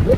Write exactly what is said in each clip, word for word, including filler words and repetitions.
Te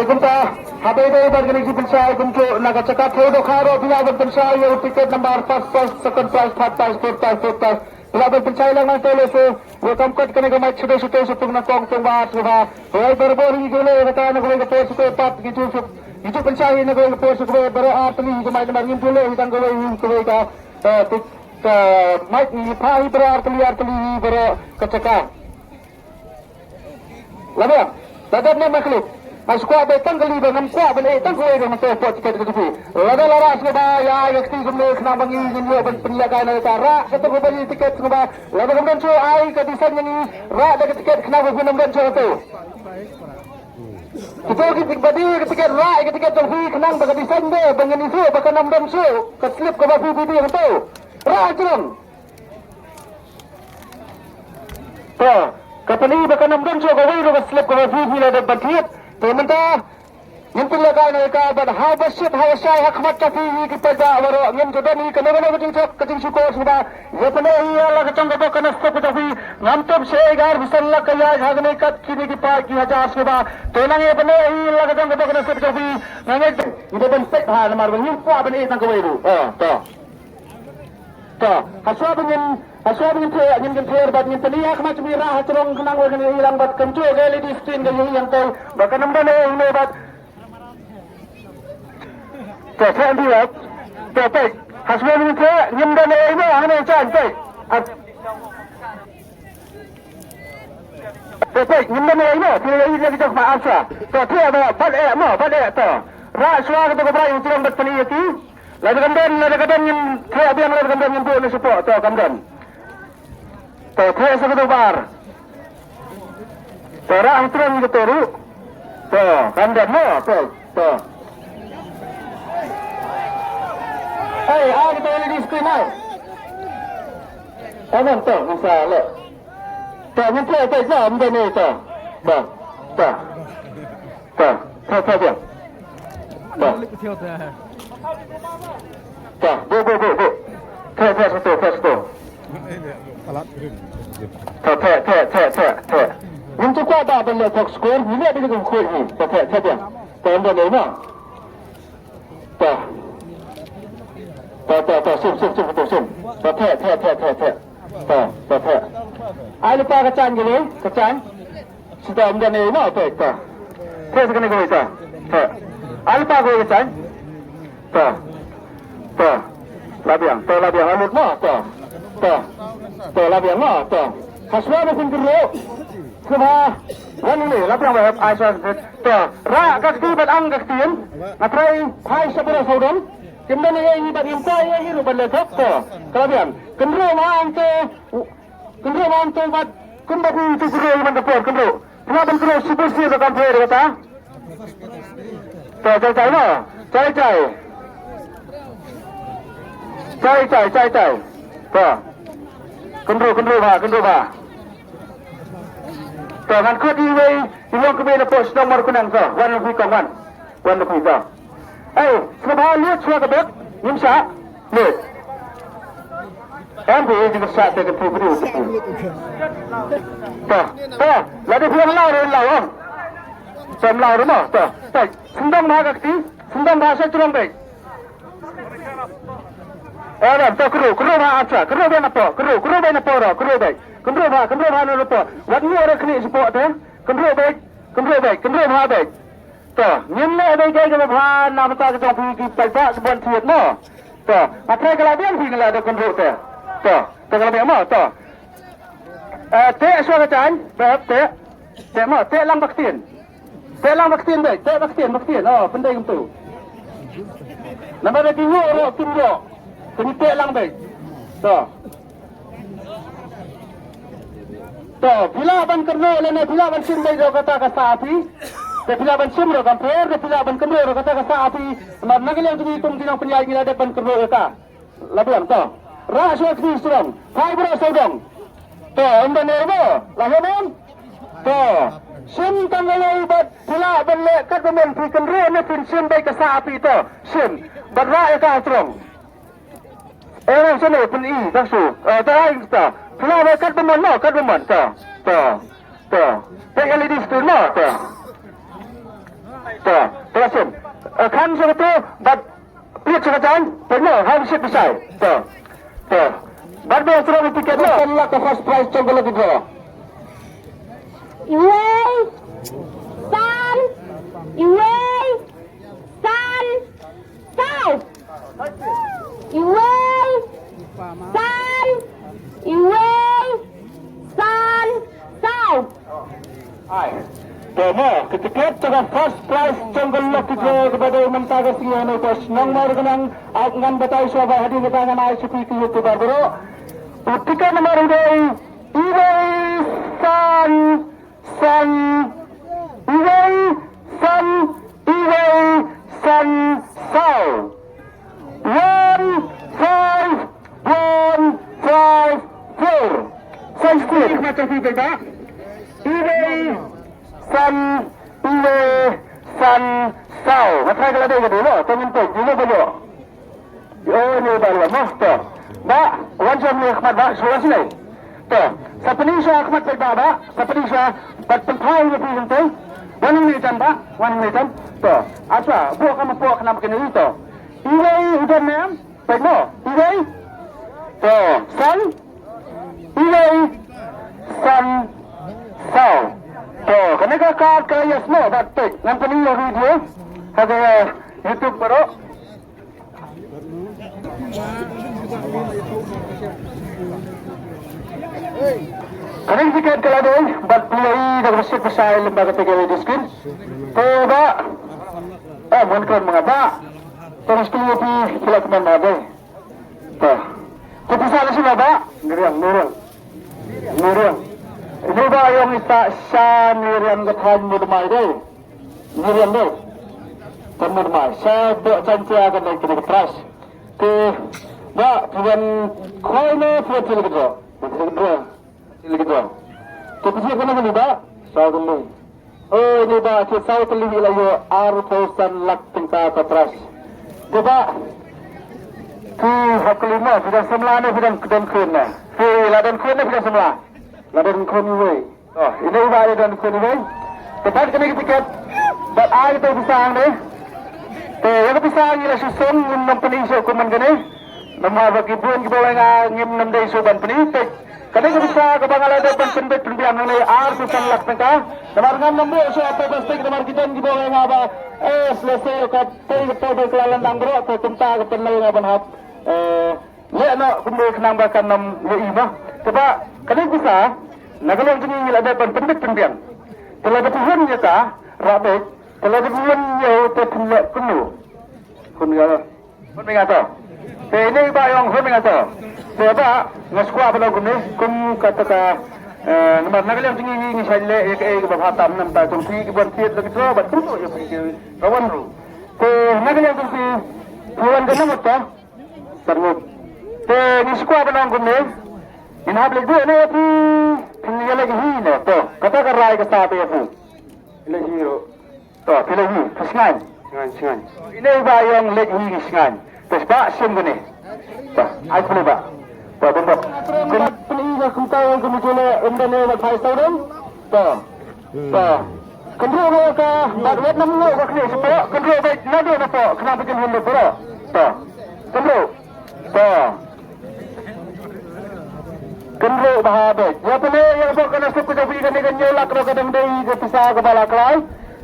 kumta, haba ïadei bad kine ki jingpynshai kumjuh na ka jaka thew dohkha ruh phi lah ban pynshai ïa u tiket number first prize, second prize, third prize, fourth prize, fifth prize. Phi lah ban pynshai lang nangta lehse ïa kam kot kane ka mic shatei shatei shaphang nyngkong tang ba sngewbha. Hooid, barabor hi ju leh ïa kata na kawei ka por sha kawei pat, ngi ju pynshai hi na kawei ka por sha kawei, baroh ar tylli hi ka mic namar ngim ju leh hi tang kawei hi kawei ka, eh, ka mic, ngi phah hi baroh ar tylli ar tylli hi baroh ka jaka. Lada, lada ne ma klik. Nga shu kwah beit tang kali ba ngam kwah ban ïeh tang kawei ruh na ka por tiket ka jong phi. Lada la rah sngewbha ïa ka kti kumne khnang ba ngi ngin ïoh ban pynïaid kai na ka rah kato kaba ïa tiket sngewbha. Lada kam don shuh ai ka design ïa ngi rah da ka tiket khnang ba phin ym don shuh kato. Kato ki tik ba dei ka tiket rah ïa ka tiket jong phi khnang ba ka design de ba ngin ïoh ba kan ym don shuh ka slip kaba phi phi dei kato. Rah jrong. To, ka pyni ba kan ym don shuh kawei ruh ka slip kaba phi phi la dep ban thied. Te mynta ngin pynlehkai na ka bad haba shit haba shai ha khmat jong phi hi ki paidbah baroh ngin sa don hi kano kano ka jingshop ka jingshukor sngewbha. Ïa pyni hi ïa la ka jong ka bok ka nongshop ka jong phi. Ngam tip shaei ka ar phew san lak ka ïaid ha kane kat kine ki paid ki hajar sngewbha. Te nang ïa pyni hi ïa la ka jong ka bok ka nongshop ka jong phi. Nga ngeit ngi da ban peit bha namar ba ngim kwah ban ïeh tang kawei ruh. Eh, to. To, hashwa ba ngin, hashwa ba ngin pynïaid, ngin, ngin pynïaid bad ngin pynïaid ha khmat jong ngi rah ha jrong khnang ba ngin ïohi lang bad kumjuh ka L E D screen ka ïohi hangtei ba kan ym don ei ei bad. To, peit, peit. To, peit. Hashwa ba ngin pynïaid, ngim don ei ei mo, hangne jan, peit. At. To, peit, ngim don ei ei mo, pynïaid ïa ki jong ma arsa. To, peit, bad, bad eh mo, bad eh, to. Rah shuwa kato ka brai ha jrong bad pynïaid ïa ki. Lada kam don, lada kam don ngin thiah biang, lada kam don ngin buh na shapoh, to kam don. To thiah sa kato bar. To rah ha jrong kato ruh. To kam don mo, to, to. Hei, ai kato L E D screen ai. Ai, ngam to, ngam sa leh. To ngin thiah, to, to, ngam don ei, to. To, to. To, to, to, to. To. To, buh, buh, buh, buh. To, to, to, to, to. To, to, to, to, to, to. Ngim ju kwah ba ban leh thok score, ngim leh ba ju kwah hi. To, to, to, to. To, ngam don ei mo. To. To, to, to, shim, shim, shim, to, shim. To, to, to, to, to, to. To, to, to. Ai lypa ka jan kawei, ka jan. Sita ym don ei mo, to, to. To, sa kane kawei, to. To. Ai lypa kawei ka jan. To. To. La biang, to la biang, la lut mo, to. To. To la biang mo, to. Hashwa ba phin kynroh. Sngewbha. Wan hangne, la biang ba hep, ai sa, to. Rah ka kti bad ang ka ktien. Nga trai phai sha baroh sawdong. Kim don ei ei bad ngim kwah ei ei ruh ban leh thok, to. Ka la biang. Kynroh ma ang to. Kynroh ma ang to bad kumba phi tu kynroh man ka por kynroh. Phi lah ban kynroh shibun shi ba kam pher kata. To, jai jai mo. Jai jai. Jai jai, jai jai. To. Kynroh, kynroh bha, kynroh bha. To, ngan khot iwei i long kmie na poh shnong Markunang, to. Wan na phi kong, wan. Wan na phi, to. Ei, sngewbha lut shuwa ka bek, ngim shah. Lut. Em, phi jingkyrshan te kan phi briew. To, to, lada phi ong law ruh law ong. Sam law ruh mo, to. To, sngewdon bha ka kti, sngewdon bha sha jrong beit. Em, em, to kynroh, kynroh bha arsa, kynroh beit na poh, kynroh, kynroh beit na poh ruh, kynroh beit. Kynroh bha, kynroh bha na poh. Wat nguh ruh khlieh shapoh te. Kynroh beit, kynroh beit, kynroh bha beit. To, ngin leh beit kaei kaba bha na bynta ka jong phi ki paidbah ki ban thied mo. To, nga trai ka la biang phi nga la da kynroh te. To, to ka la biang mo, to. Eh, teh shuwa ka jan, bad teh. Teh mo, teh lang ba ktien. Teh lang ba ktien beit, teh ba ktien, ba ktien. Oh, pyndei kumtu. Namar da ki nguh ruh kim ïoh. Kynroh teh lang beit. To. To, phi lah ban kynroh lane phi lah ban shim beit ruh kata ka sah ha phi. Te phi lah ban shim ruh kam pher, te phi lah ban kynroh ruh kata ka sah ha phi. Namar na ka liang jong ngi kum ki nongpynïaid ngi la dep ban kynroh ïa ka. La biang to. Rah shuwa kti shrong. Phai baroh sawdong. To, ym don ei ei mo. La heh mo. To. Shim tang ka lei bad phi lah ban leh katba mon, phi kynreh ne phin shim bad ka sah phi, to shim bad rah ïa ka ha trong. Eh, nang shane pyn-i tang shu. Eh, ta ai ta. Phi lah ban katba mon, no, katba mon, ta. Ta. Ta. Ta L E D screen, no, ta. Ta. Ta shim. Eh, kan shu tu bad Pit sha ka jaiñ, peit noh, ha u shit bishai. To. To. Bad ba srong ïa tiket noh. San lak ka first prize jong ka lucky draw. Iwei, san, iwei, san, saw. Iwei, san, iwei, san, saw. Ai. Te mo, ka tiket jong ka first prize jong ka lucky draw kaba dei mynta ka sngi ha Nongpoh Shnong Mawryngkneng, ai ngan batai shuwa ba hadien kata ngan ai sha phi ki YouTuber baroh. U tiket number u dei, iwei san san, iwei san, iwei san saw. One five one five four. San six. Iwei san, iwei san saw. Nga try ka la dei ka dei lo. Tang ngin peit, iwei ba yo. Yo, ni ba la mo to. Ba, wan jam ni khmat ba, shuwa sini. To, sa pyni sha khmat peit ba, ba, sa pyni sha, bad pynphai ni phi hangtei. Wan ni jan ba, wan ni jan. To, asa, buh ka ma buh ka nam kini to. Iwei u don ne em? Peit mo, iwei. To, san. Iwei san saw. To, kane ka card ka yes mo, bad peit. Ngan pyni ïa video. Ha ka YouTube baroh. Kane ka tiket ka la dei, bad phi ïohi da ka basiat pisa lyngba kata ka L E D screen. Te ba, eh, mon kren ma nga ba. Te ngi shu ïohi phi la kmen ma nga dei. Te. Te pisa la shu la ba, ngi riang, ngi riang. Ngi riang. Ine ba ïong i sa sha ngi riang ka thaiñ Mudmai dei. Ngi riang dei. Te Mudmai. Sa dok chan tia ka dei kine ka prize. Te ba phi wan khoi ne phi wan chili ka dro. Chili ka dro. Chili ka dro. Te phi wan kane kane ba. Sa kane. Oi, ni ba, ki saw tylli la ïoh arphew san lak tyngka ka prize. Te ba, ki hap kylli mo, phi dang samla ne phi dang don khun ne? Phi la don khun ne phi dang samla? La don khun iwei. Oh, ine i ba la don khun iwei. Te bad kane ka tiket, bad ai te pisa hangne. Te ïa ka pisa ngi la shu song, ngim nang pyni shuh kum man kane. Namar ba ki bun kiba wai nga ngim nang dei shuh ban pyni. Te Kane ka pisa kaba nga la dep ban pynbit pynbiang hangne arphew san lak tyngka. Namar ngam nang buh shuh ha plastik namar ki don kiba ong ïa nga ba, eh, lehse ka poi ka poi ka la lyndang baroh, te kumta ka pynlong ïa nga ban hap, eh, leh noh kumne khnang ba kan ym ïohi noh. Te ba kane ka pisa na ka liang jong ngi ngi la dep ban pynbit pynbiang. Te lada phi hun ïa ka, rah beit, te lada phi hun ïa u te phin leh kumno? Hun ïa Hun mih nga to. Te ine i ba ïong hun mih nga to. Te ba nga skwah ba long kumne kum kata ka, eh, namar na ka liang jong ngi ngi shait leh ïa kaei kaba bha tam namar jong phi ki ban thied la ki tro bad kumno ïa phi ki rawan ruh. Te na ka liang jong phi phi wan ka number to. Sar ngut. Te ngi skwah ba long kumne. Ngin hap leit buh ne ïa phi phin ïa leit hi ne to. Kata ka rai ka sa te ïa phi. Leit hi ruh. To, phi leit hi, phi sngain. Sngain, sngain. Ine i ba ïong leit hi ngi sngain. Te sbah sim kane. To, ai phi leit ba. To, bun bok. Kum phi leit hi kumta ïong kum jule um dane na phai saudong. To. To. Kynruh na ka, bad wet nam ngo ka kne sbah. Kynruh bad na do na po, khnang phi kynruh na pura. To. Kynruh. To. Kynruh bha beit. Ïa pynlong ïa ka bok ka nusip ka jong phi kane ka hynñiew lak ruh ka dang dei ka pisa kaba la khlaiñ.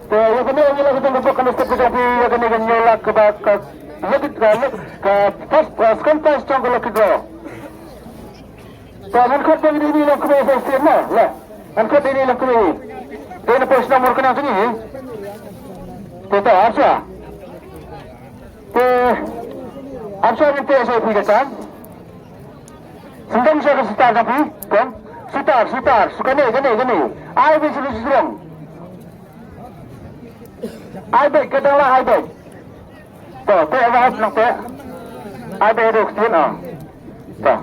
Te ïa pynlong ïa la ka jong ka bok ka nusip ka jong phi ïa kane ka hynñiew lak kaba ka lucky, ka luck, ka first, uh, second prize jong ka lucky draw. Te ngan khot dei ni long kmie sa sien na. La. Ngan khot dei ni long kmie. Dei na pos na mor kana jong ngi. Te ta arsa. Te, am shu ngin te shu phi ka chan. Sngewdon sha ka sitar ka phi, kong. Sitar, sitar, shu kane, kane, kane. Ai beit shu srong. Ai beit, ka dang la ai beit. To, te ba hap nang te. Ai beit dok sien ah. To.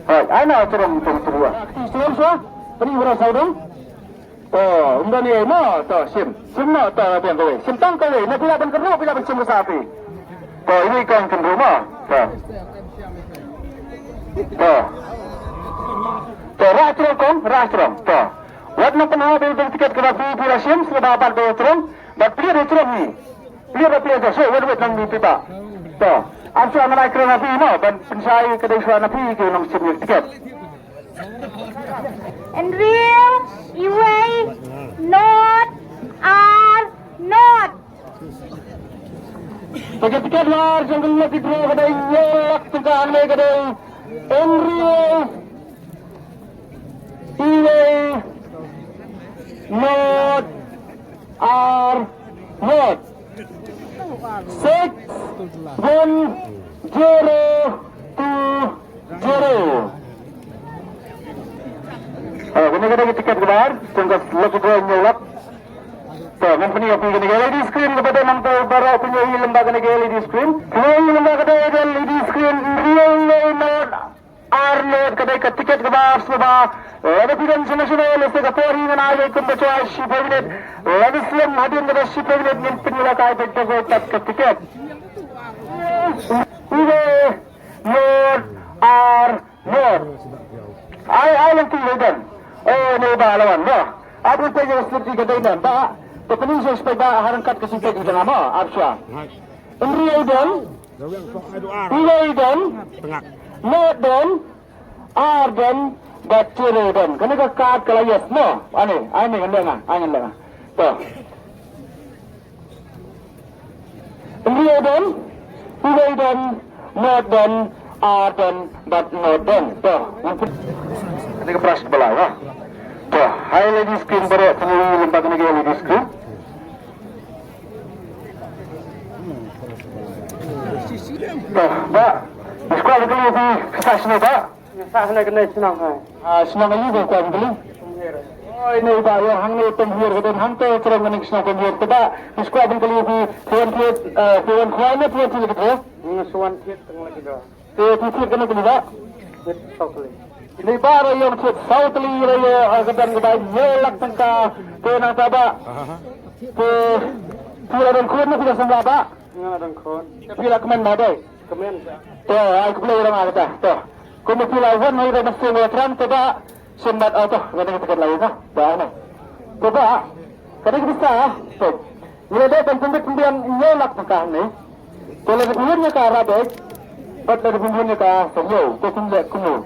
Hoi, ai na srong tong trua. Srong sha, pani wara saudong. To, um don ei mo, to, shim. Shim mo, to, biang kawei. Shim tang kawei, na phi lah ban kynruh, phi lah ban shim ka sah phi. To, ini kong kynruh mo, to. To. To, rah jrong kong, rah jrong, to. Wat nang pynhap ïa ka tiket kaba phi, phi la shim, sngewbha bat beit jrong, bat plie jrong hi. Plie ba plie jrong, so, wat, wat nang phi ba. To, am sa ngan ai kren na phi mo, ban pynshai ka dei shuwa na phi, ki nang shim ïa ka tiket. Hynriew, uwei, nod, ar, nod. Ka tiket lar jong ka lucky draw ka dei hynñiew lak tyngka, hangne ka dei hynriew, uwei, nod, ar, nod. Six one zero two zero. Ah, kane ka dei ka tiket kaba ar jong ka lucky draw hynñiew lak. To, ngan pyni ïa phi kane ka L E D screen kaba don hangto, baroh phin ïohi lyngba kane ka L E D screen. Phin ïohi lyngba kane ka L E D screen, hynriew, uwei, nod, ar, nod, ka dei ka tiket kaba ar sngewbha. Lada phi don shano shano, lehse ka por hi ngan ai beit kumba shiphew minit. Lada slem hadien kaba shiphew minit ngin pynïalehkai beit da kawei pat ka tiket. Uwei, nod, ar, nod. Ai, ai lynti, uwei, don. Oh, ne ba la wan, noh. Ap ngan peit ïa ka slip ka dei don ba. Te pyni shuwa shuwa ba ha ryngkat ka jingpeit jong nga mo, ap shuwa. Hynriew don, uwei don, nod don, ar don, bad zero don. Kane ka card ka la yes mo. Ane, ane ngan leh nga, ane ngan leh nga. To. Hynriew don, uwei don, nod don, ar don, bad nod don. To, ngan pyn- Kane ka prize ba lai, ha. To, ha L E D screen baroh, phin ïohi lyngba kane ka L E D screen. To, Bah, squad kane ka sah shano, Bah? Nga sah hangne kane shnong hai. Ah, shnong aïu ba kwah ban kylli? Pynhiar. Oi, ne ba ïa hangne Pynhiar ka don hangto jrong kane ka shnong Pynhiar. Te ba, nga kwah ban kylli phi, phi wan thied, eh, phi wan khwai ne phi wan thied la ki dro? Nga shu wan thied tang la ki dro. Te phi thied kane kane ba? Thied saw tylli. Ne ba ruh ïa thied saw tylli ruh ïa, eh, ka don kaba hynñiew lak tyngka. Te nangta ba. Te phi la don khun ne phi la samla ba? Nga la don khun. Te phi la kmen ba dei? Kmen. To, ai khublei ïa nga kata. To. Kumba phi la wan ïa ka mynsiem Ïakhran te ba shen mat, ah, to, kane ka tiket la ïa nga. Ba na. Te ba kane ka pisa, to. Ngi la dei ban pynbit pynbiang hynñiew lak tyngka hangne. Te lada phi wan ïa ka rah beit, bad lada phi wan ïa ka sa hynñiew, te phin leh kumno?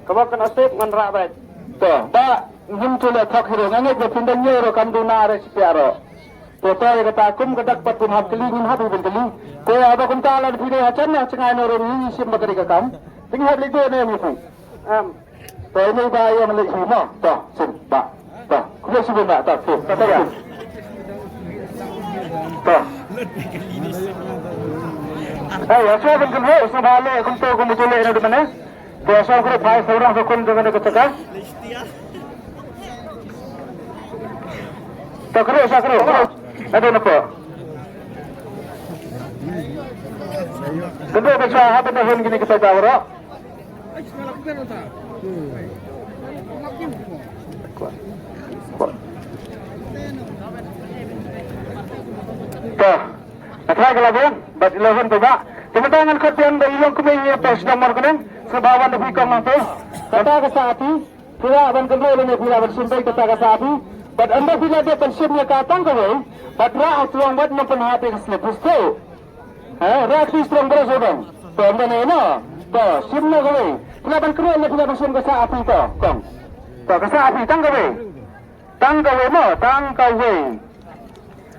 Kaba kan asep ngan rah beit. To, ba ngim ju leh thok hi ruh, nga ngeit ba phin da hynñiew ruh kam duna re shipia ruh. Te to ïa kata kum ka dak pat phin hap kylli, ngin hap hi ban kylli. Te haba kumta lada phi dei ha jan ne ha jngai ne ruh ngi shim ba ka dei ka kam. Te ngi hap leit duh ne ïa phi. Em. To ïa ba ïa ma leit hi mo. To, shen ba. To, khublei shibun ba. To, to, to, to. To. Ai, ïa shuwa ban kynhoh sngewbha leh kumto kumba ju leh na dei mane. Te ïa shuwa khublei phai sawdong sa khun jong kane ka jaka. Ta kru, ta kru. Ado na ko. Kynduh ba sha haba da hun kine ki paidbah baroh. Ta. Nga tharai ka la biang, bad la hun paidbah. Te mynta ngan khot biang da i long kumne ïa pos da mor kane. Sngewbha wan da phi kong nangto. Kata ka sa ati. Phi lah ban kynroh lane phi lah ban shim beit kata ka sah phi. Bad ynda phi lah dep ban shim ïa ka tang kawei, bad rah ha shrong bad nang pynhap ïa ka slip phi sdang. Ha, rah ha shrong bad sdang. To ynda ne no. To shim na kawei. Phi lah ban kynroh lane phi lah ban shim ka sah phi to, kong. To ka sah phi tang kawei. Tang kawei mo, tang kawei.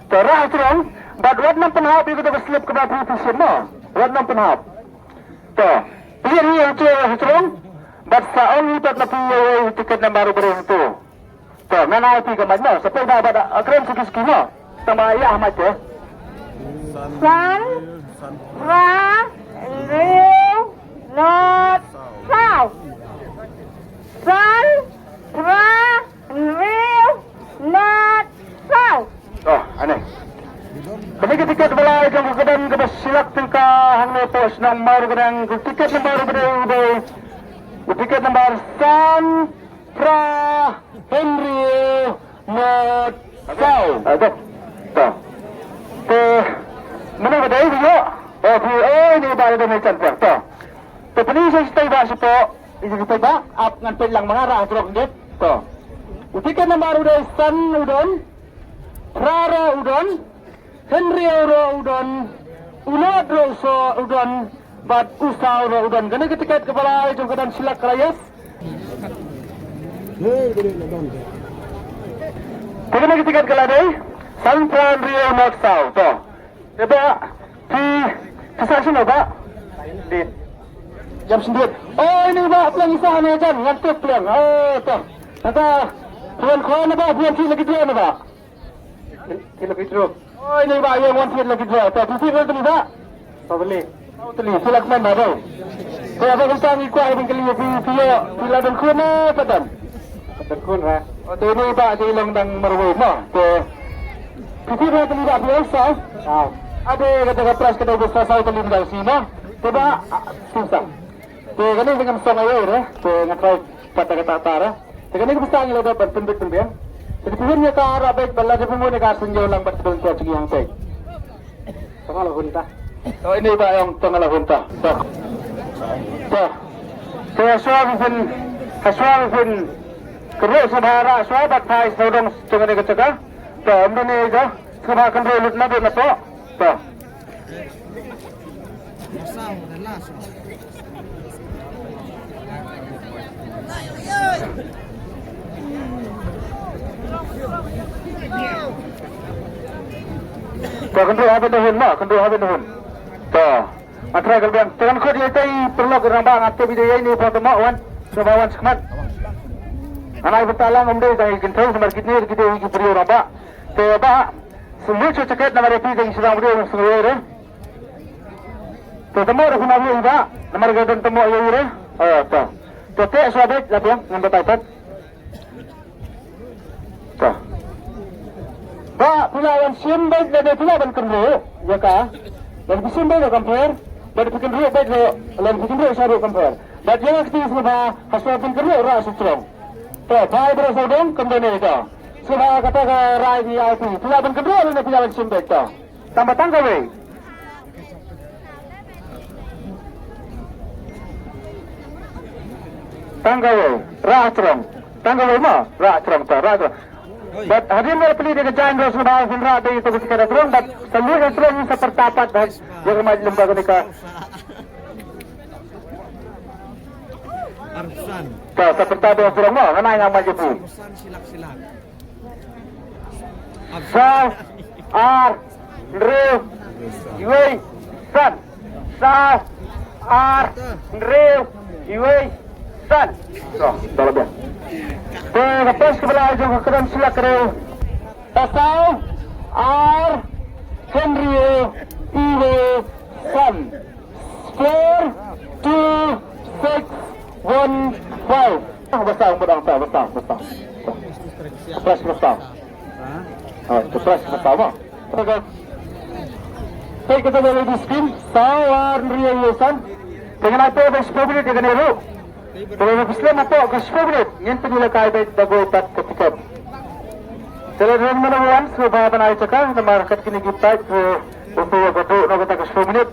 To rah ha shrong bad wat nang pynhap ïa ka slip kaba phi shim mo. Wat nang pynhap. To, plie hi ha shrong, bad sa ong hi pat na phi ïa u tiket number uba ring to. To, ngan ai phi ka mic mo, sa pynda bad akren suki suki mo. Tang ba ïa ha mic te. San, phra, hynriew, nod, saw. San, phra, hynriew, nod, saw. Oh, ane. Kane ka tiket ba lai jong ka kyrdan kaba shi lak tyngka hangne hapoh shnong Mawryngkneng, ka tiket number ba dei, ba dei. Ka tiket number san, phra, hynriew, Mot saw. Ah, dep. To. Te, mano ba dei, yo? Oh, phi, oh, ini ba dei, dei, chan, to. To, pynlong sa sitei ba shapoh. Ini sitei ba, ap ngan peit lang ma nga, rah jrong dep. To. U tiket nambar u dei san u don. Phra ruh u don. Hynriew ruh u don, u nod ruh u don, bad u saw ruh u don. Kane ka tiket kaba lai jong ka dang shilak ka la ïas. Te kane ka tiket ka la dei san phra hynriew nod saw. To. Te ba, phi, phi sah shano ba? Dit. Jam sendit. Oh, ini ba, plang isa ne jan, ngan tuk plang. Oh, to. Nangta, phi wan khwa na ba, phi wan thied lucky draw na ba. Thied lucky draw. Oh, ini ba ïa wan thied lucky draw. Te phi thied lucky draw. Saw tylli. Saw tylli, phi lah kmen ba dei. Te ba kumta ngi kwah ban kylli ïa phi, phi ïa, phi la don khun ne pat don? Don khun ra. Oh, te ini ba te long dang marwei mo. Te phi thied lucky draw phi wan saw. Saw. Ade kata ka prize kata ba saw tylli dang shisha mo. Te ba, ah, shisha. Te kane ngan song ai re, te ngan try pat kata kata re. Te kane ka pisa ngi la dep ban pynbit pynbiang. Te pynbit ïa ka ra beit ba la dep pynbit ïa ka sing jong lang bad pynbit ïa ka sing jong te. Tang la hun ta. To ini ba ong tang la hun ta. To. To. Te shuwa phin, shuwa phin. Kyrhuh sha ba ra shuwa bad phai sawdong jong kane ka jaka. To ym dei ne ka. Shuwa ba kynroi lut na beit na to. To. To kynroi ha beit na hun ma, kynroi ha beit na hun. To. Nga try kyrpang. Te ngan khot ïa ita i paralok rangbah, nga tip i dei ïa ini pa tama wan. Sngewbha wan shakhmat. Nga ai bynta lang ym dei tang i kynthei, namar kine ki dei ki briew rangbah. Te ba sngewbha sha jaket namar ïa phi dei sdang briew sngewbha re. Te tama re, kumno ïa i ba namar ka don tama ïa i re. Oh, to. To te sngewbha la biang ngan batai pat. Ba phi lah ban shim beit lane phi lah ban kynruh ïa ka. Lane phi shim beit ïa ka compare, lane phi kynruh beit ïa, lane phi kynruh sha ruh compare. Bad ïa ka kti sngewbha ha shuwa ban kynruh rah sha jrong. To, phai baroh sawdong, kynduh ne to. Sngewbha kata ka rai V I P. Phi lah ban kynruh lane phi lah ban shim beit to. Tang ba tang kawei. Tang kawei, rah shrong. Tang kawei mo, rah shrong ta, rah shrong. Bad hadien ba la plie da ka jaiñ ruh sngewbha phin rah da ito ka sikat shrong, bad sa lut shrong sa pyrta pat ha ïa ka mait lem ba kane ka. Ta, sa pyrta da shrong mo, ngan ai nga mait ïa phi. Saw, ar, hynriew, iwei, san. Saw, ar, hynriew, iwei, san. To, da la biang. Te ka pes ka ba la jong ka kren sila kren. Saw, ar, hynriew, iwei, san. Four two six one five. Ah, basa, basa, basa, basa. Flash basa. Ah, itu flash basa mo. Okay. Take it away, ladies team. Saw, ar, hynriew, iwei, san. Te ngan ai poi ba shiphew minit ïa kane ruh. Te lada phi slem hapoh ka shiphew minit ngin pynlehkai beit da kawei pat ka tiket. Te lada don mano wan sngewbha ban ai jaka namar kat kine ki tiket, eh, u phi ïa ka duh na kata ka shiphew minit.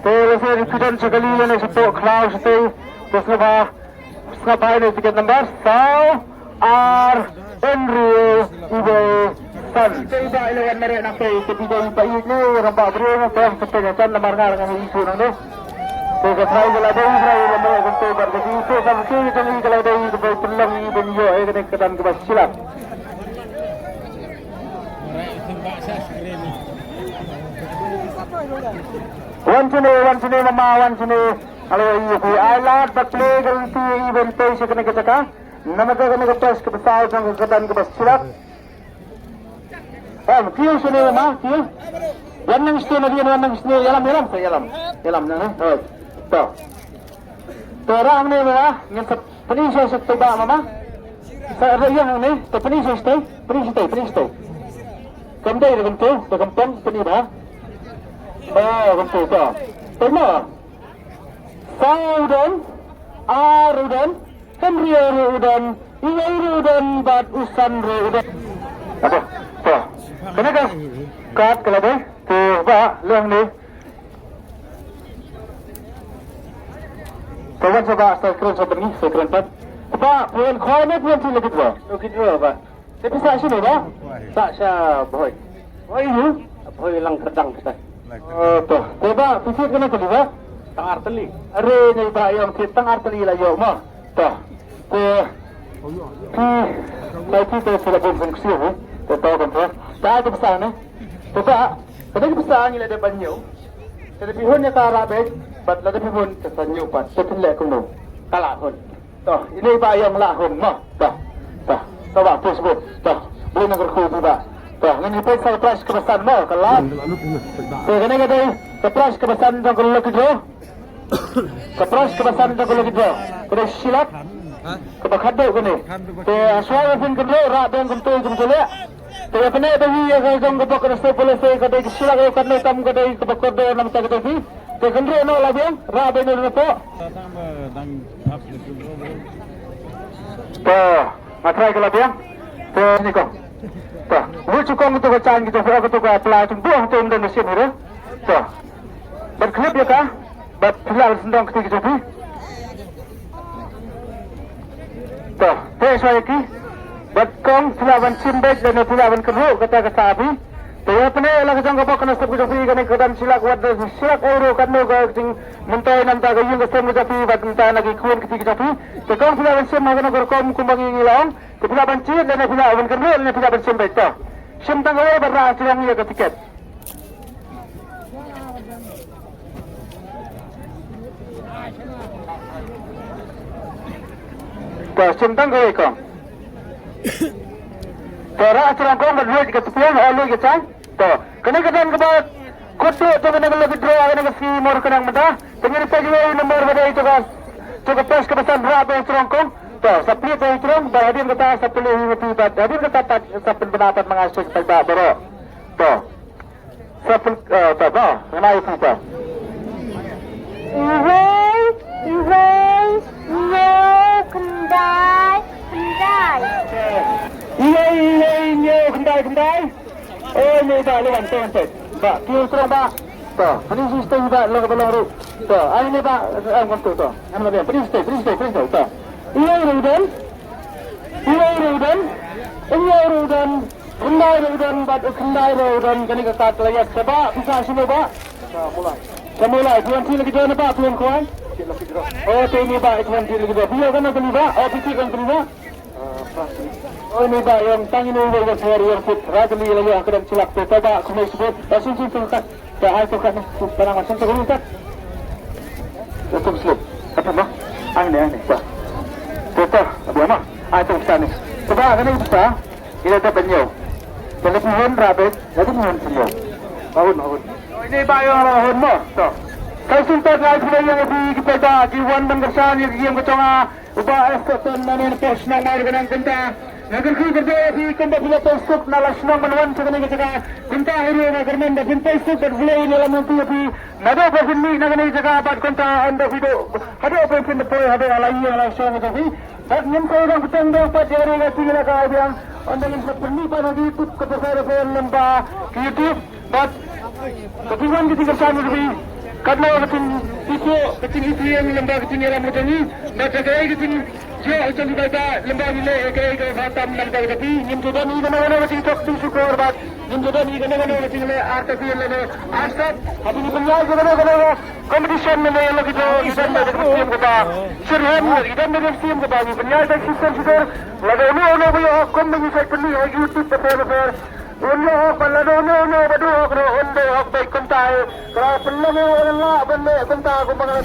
Te lada phi don sha kali lane shapoh khlaw shatei, te sngewbha, sngewbha ai tiket number saw, ar, hynriew, iwei, san. Te i Bah i la wan mareh nangtei, te i Bah i ne rangbah briew nangtei, te pynjah jan namar nga nga ïa i shu nangno. Te ka trai ka la dei, trai la mareh nangtei, bad ka dei, te ka mesti jong i ka la dei, ka bai pynlong i ban ïoh ïa kane ka dang kaba shilak. Wan shane, wan shane mama, wan shane. Alo, i, i, ai lad bad plie ka lynti i ban poi sha kane ka jaka. Namar ka kane ka pes ka pesa jong ka kyrdan kaba shilak. Em, kiew shane ma, kiew. Wan nang shane, wan nang shane, ïalam, ïalam, sa ïalam. Ïalam nang, eh. Oh, to. To rah hangne ma, ngin sa pyni sha sha te ba mama. Sa rah ïa hangne, to pyni sha sha te, pyni sha te, pyni sha te. Kam dei da kam te, da kam pang, pyni ba. Oh, kam te, to. Te ma. Saw u don, ar u don, hynriew ruh u don, Uwei ruh u don bad u san ruh u don. Aduh, to. Kane ka kad ka la dei. Te Bah, leh hangne. Te wan sa Bah, sa kren sa bynni, sa kren pat. Bah, phi wan khwai ne phi wan sha lucky draw? Lucky draw, Bah. Te phi sah shano, Bah? Sah sha Bhoi. Bhoi ïu? Bhoi Langkyrdang phi sah. Oh, to. Te Bah, phi thied katno tylli, Bah? Tang ar tylli. Are, ngi Bah ïong thied tang ar tylli la ïoh mo. To. Te phi, phi, phi te phi la bun phin ksiu, eh? Te to kan to. Te ai te pisa ne. Te Bah, ka dei ka pisa ngi la dep ban ñiew. Te da phi hun ïa ka rah beit, bad lada phi hun te sa ñiew pat. Te phin leh kumno? Ka la hun. To, ine Bah ïong la hun mo. To. To. To Bah, phi sbun. To. Bun na kyrkhu phi Bah. To, ngin ïa peit sa ka prize kaba san mo, ka la. Te kane ka dei ka prize kaba san jong ka lucky draw. Ka prize kaba san jong ka lucky draw ka dei shi lak. Kaba khatduh kane. Te hashwa ba phin kynduh rah biang kumto kumto leh. Te ïa pyneh da hi ïa ka jong ka bok ka nongshong police ka dei ka shi lak ïa ka nongtam ka dei kaba kordor namar ka dei hi. Te kynduh noh la biang rah biang noh na pok. Te nga try ka la biang. Te ni ko. Te lu chu kong to ka chan ki to ka to ka pla chung buh to ym don machine hi re. Te. Bad khlip ïa ka, bad phi lah ban sngewthuh kti ki jong phi. To, te shuwa ïa ki. Bad kong phi lah ban shim beit lane phi lah ban kynruh kata ka sa phi. Te ïa pyneh la ka jong ka bok ka nongshong ki jong phi kane ka dang shi lak wat da shi lak euro katno ka jingmyntoi namar ka ïing ka sem ka jong phi bad namar na ki khun kti ki jong phi. Te kong phi lah ban shim ha kano ka rukom kumba ngi ngi la ong. Te phi lah ban jied lane phi lah ban kynruh lane phi lah ban shim beit to. Shim tang kawei bad rah shrong ïa ka tiket. Ka shim tang kawei kong. To rah shrong kong bad luid ka tpiang, o luid ka chang. To kane ka don kaba kut duh to kane ka lucky draw kane ka sngi mor kane mynta. Te ngin peit ïa u number ba dei to ka, to ka prize kaba san rah biang shrong kong. To sa plie biang shrong bad hadien kata sa plie hi ngi bad hadien kata pat sa pynbna pat ma nga sha ki paidbah baroh. To. Sa pyn, eh, ta ba, ngai phi ta. Iwei, iwei, hynñiew, khyndai, khyndai. Iwei, iwei, hynñiew, khyndai, khyndai. Oh, ni ba, lawan, tong, tong. Ba, phi ïa u shrong ba. To, ani si stay ba, long ba long ruh. To, ani ba, am kon to, to. Am la biang, please stay, please stay, please stay, to. Iwei ruh u don. Iwei ruh u don. Hynñiew ruh u don. Khyndai ruh u don bad u khyndai ruh u don, kane ka kad ka la ïap. Te Bah, phi sah shano Bah? Sha Mawlai. Sha Mawlai, phi wan thied lucky draw ne Bah, phi wan khwai? Thied lucky draw. Oh, te ine Bah, i wan thied lucky draw. Phi ïoh katno tylli Bah? Oh, phi thied katno tylli Bah? Ah, phra tylli. Oh, ine Bah, ïong tang ine Bah, ïong thied, ïong thied. Phra tylli la ïoh, ka dang shi lak te, te Bah, kumne shibun. Bah, sum sum sum kat. Te ai to kat ne, tu panang macam tu kat. Tu tu slip. Kat ma. Ai ne, ai ne. Bah. Tu tu, abi ama. Ai tu kat ne. Coba kena kita. Ila ta banyo. Kena pihon rabe, kena pihon banyo. Mahun, mahun. Ini ba yo mahun mo. Tu. Kau sumpat lai pula yang abi kita ba di wan ban kersan yang game kacang ah. Uba es koton mane na pos nang mai dengan kenta. Nagar ku kerja ya phi kumba phi la pos suk na la shnong ban wan sa kane ka jaka. Kenta hari na german da phin pos suk bad vlei na la mumpi ya phi. Naduh ba phin mih na kane ka jaka bad kenta ynda phi duh. Haduh ba phin deploy haduh la ïing la shong ka phi. Bad ngin sa ïa dang bteng dang pat ya ri ka phi la ka biang. Ynda ngin sa pynmih pat na ki YouTube ka phi sa da phi lem ba ki YouTube. Bad ka phi wan ka jingkyrshan ka phi. Katno ka jingithuh ka jingithiang lem bad ka jingïalam ka jong ngi. Bad ka kaei ka jingïoh ka jong ki paidbah lem bad ngi leh ka kaei ka khamtam lem bad ka phi. Ngim ju don i kano kano ka jingthok jingshukor bad ngim ju don i kano kano ka jingleh artatien lane arsap. Haba ngi pynïaid ka kano kano ka competition lane ïa la ki jong ngi don da ka siem kaba shyrkhei, ngi don da ka siem kaba ngi pynïaid da ka shisien shidor. Lada uno uno ba ïoh kum ba ngi sa pynmih ha YouTube bapher bapher. Uno hok ba lada uno uno ba duh hok ruh un duh hok beit kumta hi. Ka la pynlong ïa u la ban leh kumta kumba ka la.